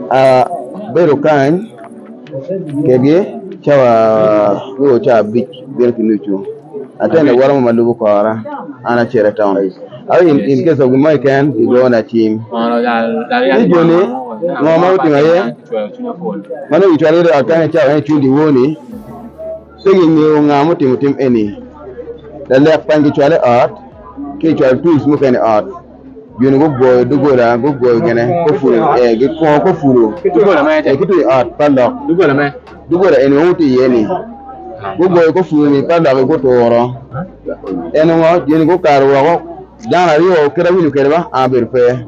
Abedo kany kwedgi cawa aryo cawa abic bino ki nucu ateno lawota mo ma lubo kora an acito i taun in case of gin mo keken gigona cim ci joni ngo ma gutimo aye ma nongo gicwalo kwede i ot kany i cawa eni cwiny dyewor-ni pe gingeyo nga mutimo tim eni lalek pany kicwalo i ot ki kicwalo tools mukene i ot. Joni gugoyo doggola, gugoyo gine kuful, ee gikwongo kufulu ee ki tung i ot pa lok doggola eni ma wutye iye-ni gugoyo kufulu-ni pa loki guturo en ngo joni gukato woko dano aryo kit awinyo kwede ba an abedo pe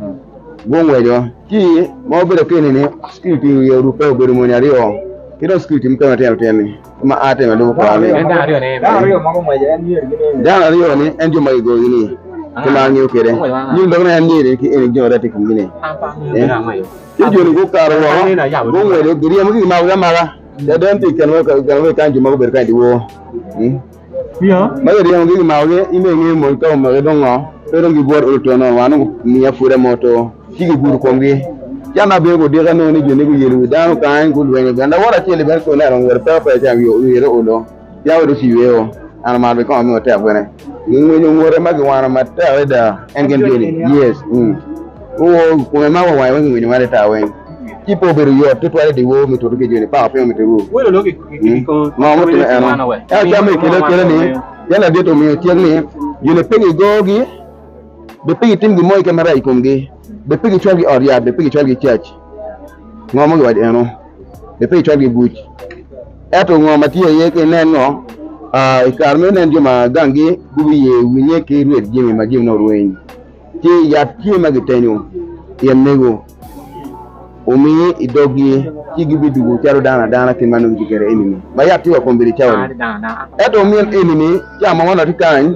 gungweco ci ma obedo ki eni-ni security wiye orubbe obedo moni aryo ki dong security mukene matino tino-ni ma a tye ma lubo kore-ni dano aryo-ni en jo ma kigoyogi-ni ki ma angeyo kwede nying lok ni en myeri ki eni jo ma tye i komgi-ni ci jo-ni gukato woko gungweco giryemogi gimakogi amaka caden tye i kine ma kany jo ma gubedo kany i dyewor ma giryemogi gimakogi in dong ingeyo mony ka omaki dong ngo pe dong gibwot olo tono wan dong miya pwod amoto. Ci gigudo komgi. Ca ma abino gudika anongo ni joni guyelo wi dano kany, gulwenyo bene. Lawota acel-li bene kono oneno ngwete peko pe ca wiye olo, pien wede ociyweyo. An omaro bene kong amiyo tek bene. Gingwenyo ngute ma giwano matek adada. En gin joni. Yes. Mm. Guwo kome ma wa wange weng gingwenyo malo ata weng. Ci pe obedo yot tutwal i dyewor me tuto ki joni paka piny omito ru. Mm. Ngo mutime eno? Ento ca me kele akela ni, pien ladit omiyo cik ni joni pe gigogi. Bed pe gitim gin mo keken marac i komgi, bed pe gicwalgi i ot yat, bed pe gicwalgi i cac. Ngo ma giwaco eno? Bed pe gicwalgi i buc. Ento ngo ma tye iye ki inen ngo? I kare meno nen jo ma ganggi gubiye winye ki rwed jami ma jami nongo orweny. Ci yat tye ma gitenyo pien mego omi i doggi ci gibidwogo calo dano adana kit ma nongo gitye kwede eni-ni, ma yat tye wa kombeddi cawa-ni. Ento omin eni-ni, ca ma wan watye kany,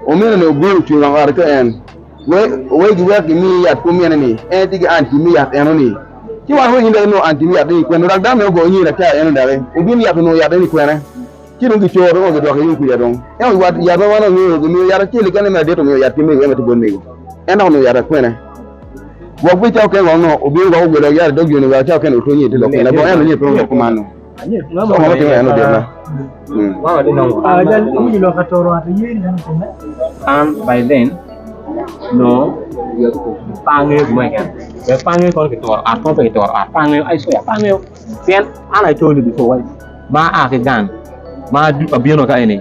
Omine-ni obino ocung i wang ot ki en, wek giwek gimi yat ki omine-ni, en tye ki anti me yat eno-ni. Ci wan winyo dok inongo anti me yat eni kwene, orak dano mere ogoyo nyinge lacar eno doki, obino yat onongo yat eni kwene. Ci dong gicoro dong gidwoko yung kuca dong. Ento yat ma wan wangeyo gimiyo yat acel keken me ladit omiyo yat ki mego en ma tye bot mego. En dok onongo yat akwene. Gwok pe cawa okene gwok onongo obino gwok ogwelo yat i dog yoni wek cawa okene otweny i te lok kwene. Labongo en onongo pe oloko kumano. So ngo ma timo en odit na. An by then nongo pe angeyo gin mo keken wek pe angeyo kono kituro ot kono pe kituro ot pe angeyo I swear pe angeyo pien an I told you before wai ma aa ki gang ma abino ka eni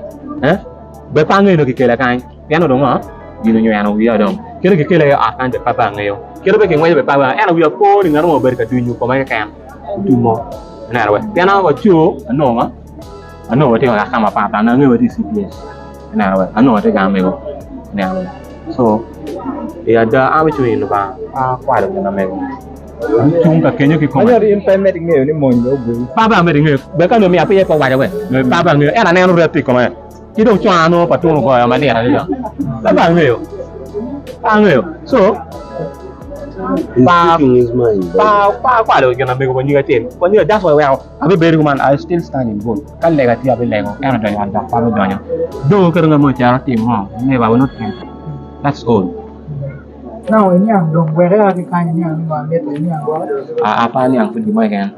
bene pe angeyo ni kikela kany pien onongo ngo gin onyweno wiya dong kit ma kikela i ot kany bene pe angeyo kit ma kingweco bene pe angeyo ento wiya po ni ngat mo obedo ka dunyo koma keken otumo ineno we pien an waco anongo ngo anongo watye ka ka mapat pat angeyo watye i CPS ineno we anongo watye gang mego ineno we so i ada an acung i Lubanga pe akwalo gin ma mego acung ka kenyo ki kome Anyoti in pe imedo ngeyo ni mony dong ogoyi. Pe abe amedo ngeyo bene ka nongo miya pe iye pe owaco we pe abe angeyo ento aneno ret tye i kome ki dong con anongo pa tun ogoyo malit adada pe abe angeyo pe angeyo so Pa akwalo gin amego wa nyige acel wa nyige that's why weko abibedo kuman I still stand in God ka lega tye abilego en odonyo ot dok pe abidonyo do kadi ngat mo ocito otim ngo never I will not kill that's all. Now iniang dong wek ia ki kany iniang ni ngo amito iniang wa. Aa pe aniang pud gin mo keken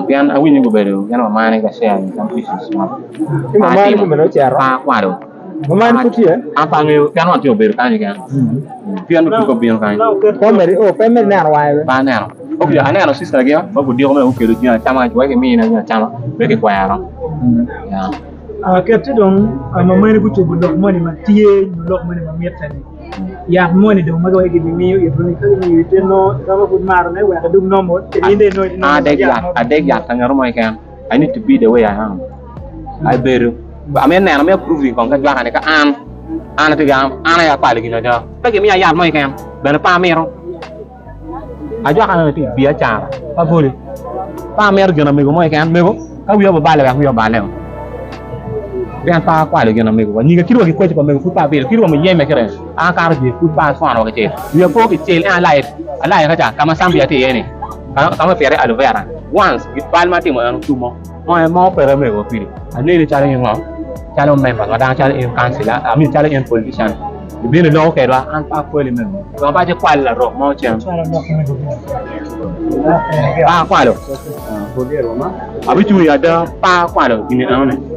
pien awinyo gubedo gin mamane ka share in some issues ma Ci mamani kome dong ocito. pe akwalo. Mamani pud tye? An pe angeyo pien wan tye obedo kany keken. Pien pud pe obino kany. Pe omedi, oh, pe imedi neno wange be. Pe aneno. Ok, aneno sister gi ma gudiko mere gukelo jami acama wek gimina jami acama pe kikwero. Yeah. Ah, ket-ti dong ah, mamani gucobo lok moni ma tye nyo lok moni ma mitte-ni. Yat moni dong ma giwaco gibimiyo itwu ni ka gimiyo itwu nongo iromo pud marone wek idug normal in dong inongo itye normal Adek yat yat, mo adek yat ka ngat mo keken. I need to be the way I am. Abedo, amito neno, amito proving kong ki ajwaka ni ka an, an atye gang, an aye akwalo gin ada. Pe gimiya yat mo keken, bene pe amito. Ajwaka ni tye i biacara, pa poli. Pe amito gin amego mo keken, mego, ka wiya obale wek wiya obale o. Pien pe akwalo gin amego wa. Nyinga kadi wa ki kwaci pa mego pud pe abilo, kadi wa muyeme kite, an akato dye pud pe acwano wa kicel. Wiya po kicel en alayo, alayo kaca ka ma Zambia tye iye ni. Ka ma pite aloe vera once bal ma atimo en otumo mo mo peke mego pidi aneni calo in ngo calo member ma dano calo in councilor I mean calo in politician. Ibino iloko kedwa, an pe akwali mego. Dong pe acikwalo larok mo cen. Pe akwalo. Abicung i ada, pe akwalo gin enoni.